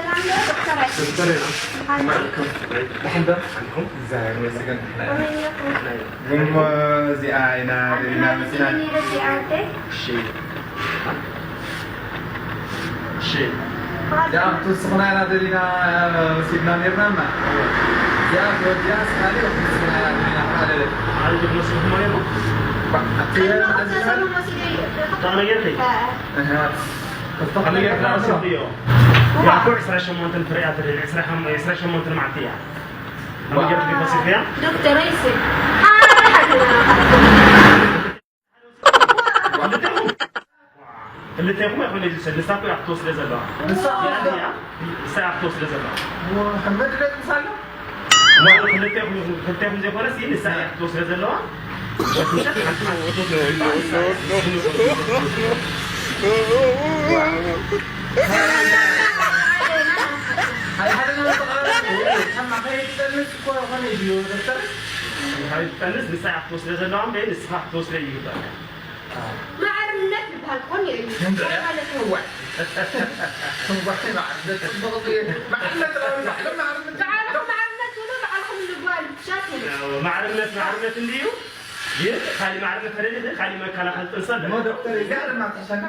ዶክተር፣ ደሓን ዶ? ደሓን ዶ? ደሓን ዶ? እግዚኣብሔር ይመስገን፣ ደሓን ኢና። እሞ እዚኣ ኢና ደሊና መፂና። እሺ። እሺ። እዚኣ ክትውስኹና ኢና ደሊና፣ ወሲድና ነይርና እና። እዚኣ ተወዲኣ ስኻሊ ክትውስኹና ኢና ደሊና፣ ካልእ። ኣነ ጀግኖ ስልኩም ማለት ነው። ባ-፣ ኣቲ-፣ ቀድሚ ክልተ ሰሙን ወሲደ እዩ። ጠቕለል ጌርኪ? ኣሃ። ጠቕለል ጌርኪ ወሲድዮ። ዋ። ያኮ ዕስራ ሸሞንተን ፍርያት፣ ዕስራ ሸሞንተ መዓልቲ እያ። ዋ። ኣመ ጌርኪ ወሲድያ? ዶክተር፣ ኣይስብ። ኣረ፣ ሓንቲ ክልቴኹም። ክልቴኹም ኣይኮነ ዝውሰድ፣ ንሳ እኮ እያ ክትወስደ ዘለዋ። ንሳ እያ ክትወስዳ? እያ፣ ንሳ እያ ክትወስደ ዘለዋ። ወ-፣ መድረክ ምሳለ? ማለት ክልቴኹም፣ ክልቴኹም ዘይኮነስ፣ ንሳ እያ ክትወስደ ዘለዋ። ወትምሸት ሓንቲ ሓንቲ ክትወስደ ዘለዋ። ሓደ ሓደ ነገር ተቐራረቡ። ሰማዕ፣ ከይትጠንስ እኮ ይኾነ እዩ፣ ዶክተር። ከይትጠንስ ንሳ እያ ክትወስደ ዘለዋ እምበይ፣ ንስኻ ክትወስደ ይግባእ። ማዕርነት ዝበሃል እኮ እኒኦ እዩ። እንታይ? እንታይ ማለት እዩ? እዋይ። እዋይ፣ ማዕርነት ጽቡቕ እዩ። ማዕርነት ጥራይ ባዕሉ ማዕርነት። ባዕልኹም ማዕርነት ትብሉ፣ ባዕልኹም ንጓል ብሻት ትብሉ። ያው ማዕርነት፣ ማዕርነት እንድዩ። ግን ካሊእ ማዕርነት ተደልዩ፣ ካሊእ መከላኸሊ ጥንሲ ኣለና። እሞ ዶክተር፣ እዚኣ ድማ ትሕሸና።